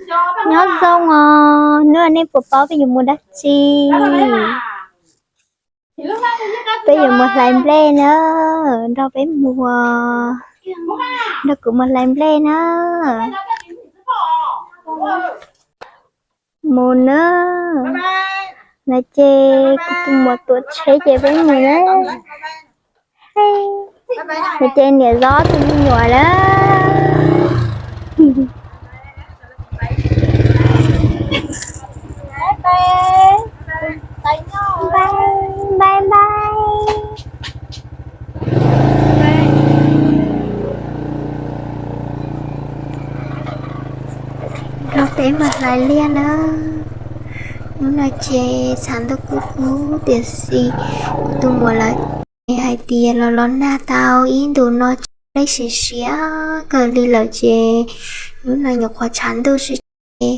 Nyob zoo os, hnub no nej puas paub peb yuav mus dab tsi? Peb yuav mus hlais nplej na, nrog peb mus, nrog kuv mus hlais nplej na. Mus na. No ces kuv tus muam tuav tsheb ces peb mus na. No ces niam hlob tus me nyuam na. Bye bye. Nrog peb mus hlais liaj na. Hnub no ces tshav ntuj kub kub tiam sis kuv tus muam lawv hais tias los los nag tau ib ntus no tsis muaj nplej siav siav kawg li lawm ces hnub no nyuam qhuav tshav ntuj siav siav ces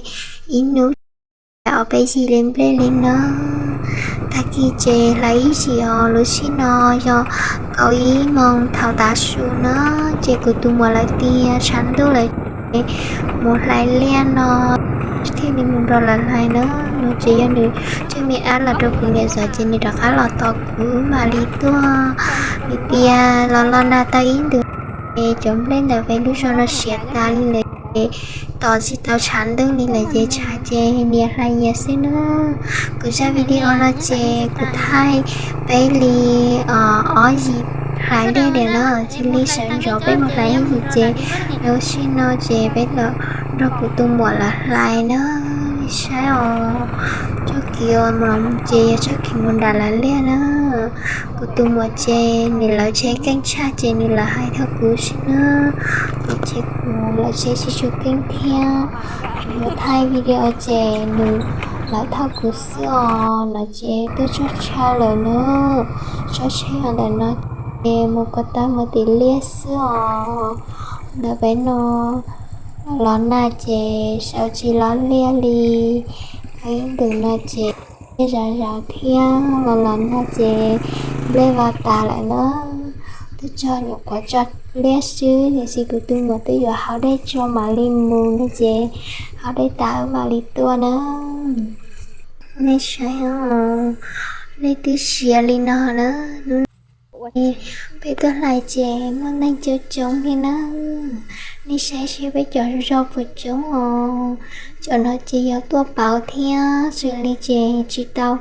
ib hnub ob peb yig li nplej li no. Tag kis ces hlais ib yim os, lub sij no yog kaum ib moos thaum tav su na, ces kuv tus muam lawv tias tshav ntuj lawm ces mus hlais liaj no thiaj li mus nrog lawv hlais na. No ces yog nws tswj me ab los rau kuv niam zov ces nws rov qab los tos kuv mam li tuaj. Nws tias los los nag tau ib ntus ces cov nplej ntawm peb lub zos no siav tas li lawm ces tos tsis tau tshav ntuj li lawm ces tshav ces nias hlais nyias xwb na. Kuv zaj video no ces kuv thaij peb li ob yim hlais liaj diam na, cia li sawv ntxov peb mus hlais ib yim ces lub sij no ces peb los nrog kuv tus muam lawv hlais na. Saib os, txoj kev uas mus los mus ces yog txoj kev mus nram lawv liaj na. Kuv tus muam ces nws lawv tsheb keej tshaj ces nws lawv hais rau kuv xwb na. Kuv ces kuv lawv tsheb tsis tshua keej thiab. Kuv yuav thaij video ces nws lawv thauj kuv xwb os. No ces twb tsaug tshaj lawm na. Tsaug tshaj ntawm no ces mus kom tau mus tim liaj xwb os. Ntawm peb no los nag ces sawv tsis los liaj li. Ib ntus no ces nplej zam zaws thiab los los nag ces nplej vau tas lawm na. Twb tsaug nyuam qhuav tso liaj xwb tiam sis kuv tus muam twb yuav hau dej tso mam li mus no ces hau dej tas wb mam li tuaj na. Nej saib os, nplej twb siav li no na. Hnub no peb tuaj hlais ces muaj neeg coob coob li na. Nej saib seb peb cov zos puas coob os. Cov no ces yog tuaj pauv thiab xws li ces tsis tau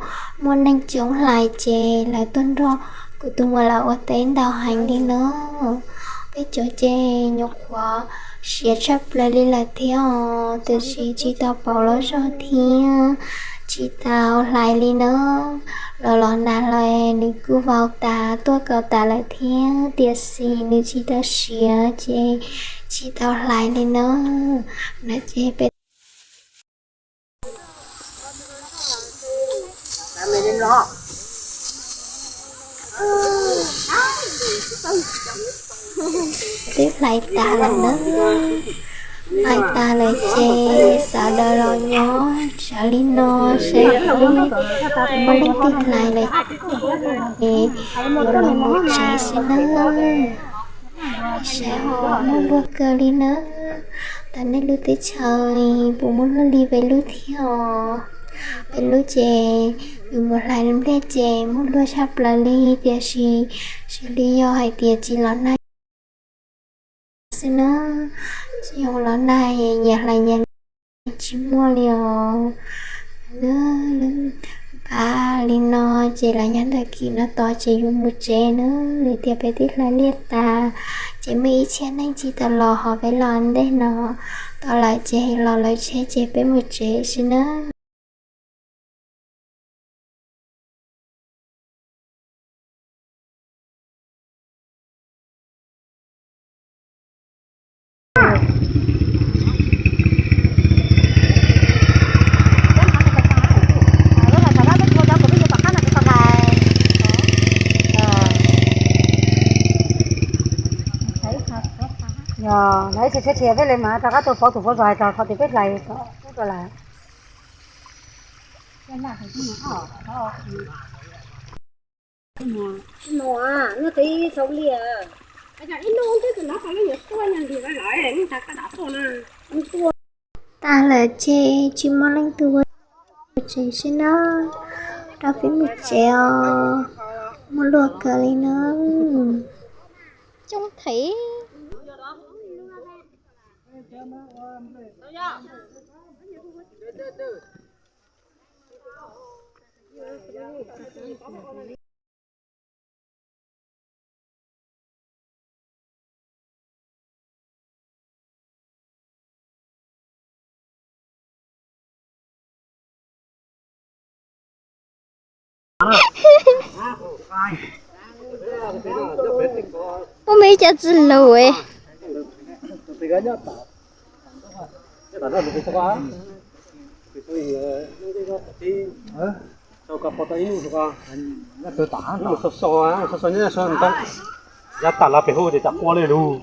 muaj neeg coob hlais ces lawv tuaj nrog kuv tus muam lawv ua teb ntau heev li na. Peb cov ces nyuam qhuav siav tshaj plaws li lawm thiab os, tiam sis tsis tau pauv loj zog thiab tsis tau hlais li na. Los los nag los nws kuj vau tas tuaj kaus tas lawm thiab tiam sis nws tsis tau siav ces tsis tau hlais li na. No ces peb twb hlais tas lawm na. Hlais tas lawm ces sawv daws los nyob sawv li no seb puas muaj leej twg hlais lawm ces yuav los mus tsev xwb na. Saib ho muaj luag kawg li na. Tam nej lub teb chaws puas muaj luag li peb lub thiab os? Peb lub ces yus mus hlais nplej ces muaj luag tshaj plaws li tiam sis xws li yog hais tias tsis los nag xwb na, tsis yog los nag nyias hlais nyias li tsis muaj li os. Pab li no ces los nyob ntawm kis no tos ces yuav mus tsev na. Vim tias peb twb hlais liaj tas ces muaj ib txhia neeg tsis tau los ho peb los ntej no, tos lawm ces los lawv tsheb ces peb mus tsev xwb na. Yog lawv ib txhia tsheb thiaj peb li mas rov qab tuaj pauv tus pauv zos hais tias qhov twg peb hlais rau lawm. Tag lawm ces tsis muaj leej twg ua tsev xwb na, rau peb mus tsev os, muaj luag kawg li na. Coob thiab. Ua me cov tsis lus. Yav tas los pem hu ces cas qua li lug.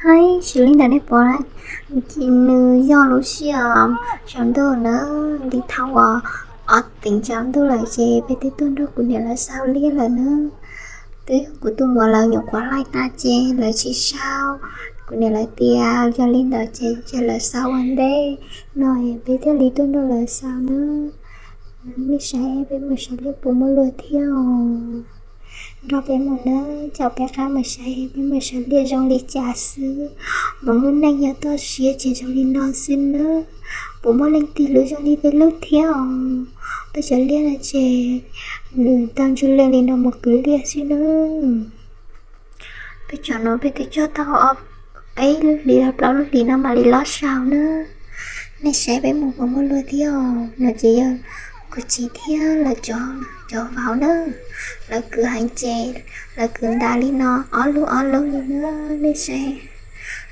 Hais xws li ntawm nej pom, nws yog lub sij hawm tsaus ntuj na, li thaum uas ob teev tsaus ntuj lawm ces peb twb tuaj nrog kuv niam lawv sau liaj lawm na. Twb yog kuv tus muam lawv nyuam qhuav hlais tas ces lawv tsis sau. Kuv niam lawv tias yog li ntawd ces cia lawv sau ua ntej no peb thiaj li tuaj nrog lawv sau na. Nej saib peb mus sau liaj puas muaj luag thiab os. Nrog peb mus na, caum peb qab mus saib peb mus sau liaj zoo li cas xwb. Mas muaj neeg yog toj siab ces zoo li no xwb na. Puas muaj leej twg lub zoo li peb lub thiab os? Peb cov liaj no ces nws tau ntsug leej li no mus kwv liaj xwb na. Peb cov no peb twb cog tau ob peb lub hlis los plaub lub hlis no mam li los sau na. Nej saib peb mus puas muaj luag thiab os. No ces yog kuv txiv thiab lawv cov vauv na, lawv kwv heev ces lawv kwv ntas li no ob lub ob lub li na. Nej saib,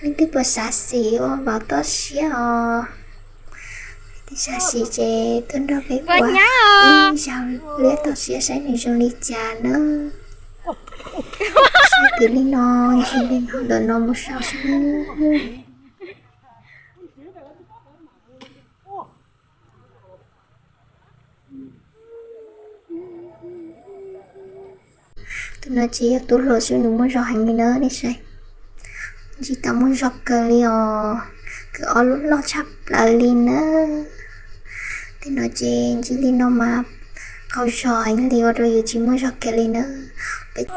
leej twg puas xav xis ua vauv toj siab os? Leej twg xav xis ces tuaj nrog peb ua ib zaug liaj toj siab saib nws zoo li cas na. Saib kwv li no, ntsis li no ntawm no mus sau xwb na. Tus no ces yog tub hluas xwb, nws muaj zog heev li na nej saib. Ntsis tau muaj zog kawg li os, kwv ob lub loj tshaj plaws li na. Tej no ces ntsis li no mas qaug zog heev li ua rau yus tsis muaj zog kiag li na. Ces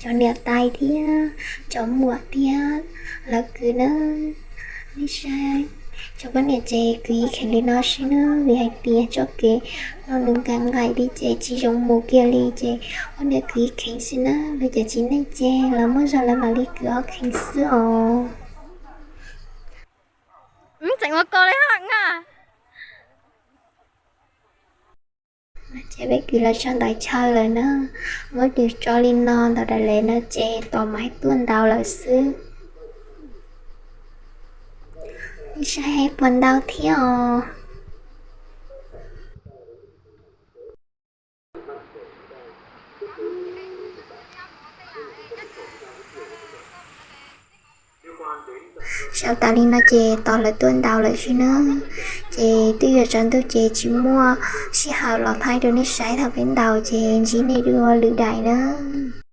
cov niam tais thiab cov muam thiab lawv kwv na, nej saib. Cov poj niam ces kwv ib kheem li no xwb na, vim hais tias txoj kev no nws nkaim nqaim li ces tsis zoo mus kiag li ces poj niam kwv ib kheem xwb na. Lawv cov txiv neej ces lawv muaj zog lawv mam li kwv ob kheem xwb os. Tseem ua ko li hos na. Ces peb kwv los txog ntawm chaw lawm na, muab dws tso li no ntawm daim lawv no ces tos mas tuaj ntaus lawm xwb. Nej saib puas ntau thiab os. Sau tas li no ces tos lawv tuaj ntaus lawm xwb na. Ces twb yuav tsaus ntuj ces tsis muaj sij hawm los thaij rau nej saib thaum peb ntaus ces ntsib nej dua lwm daim na.